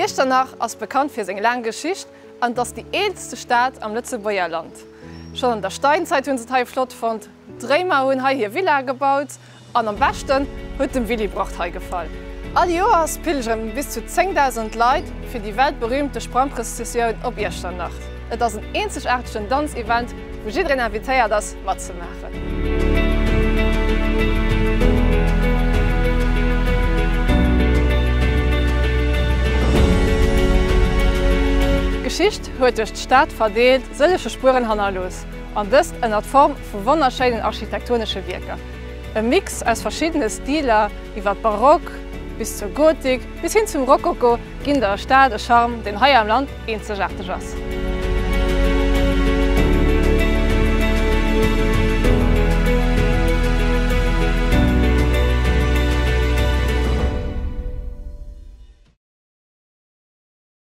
Iechternach ass bekannt fir seng laang Geschicht an et ass déi eelste Stad am Lëtzebuerger Land. Schonn an der Steinzeit hunn se et hei flott fonnt, d'Réimer hunn hei hir Villa gebaut an am beschten huet dem Willibrord hei gefall. All Joers pilgeren bis zu 10.000 Leit fir déi weltberühmte Sprangprëssessioun op Iechternach. Et ass en eenzegaartegen Danzevent, wou jiddereen invitéiert ass matzemaachen. D'Geschicht huet duerch d'Stad verdeelt sëllege Spueren hannerlooss, an dëst ënnert Form vu wonnerschéinen architektonesche Wierker. E Mix aus verschiddene Stiler, iwwer Barock bis zur Gotik bis hin zum Rokoko, ginn der Stad e Charme, deen hei am Land eenzegaarteg ass.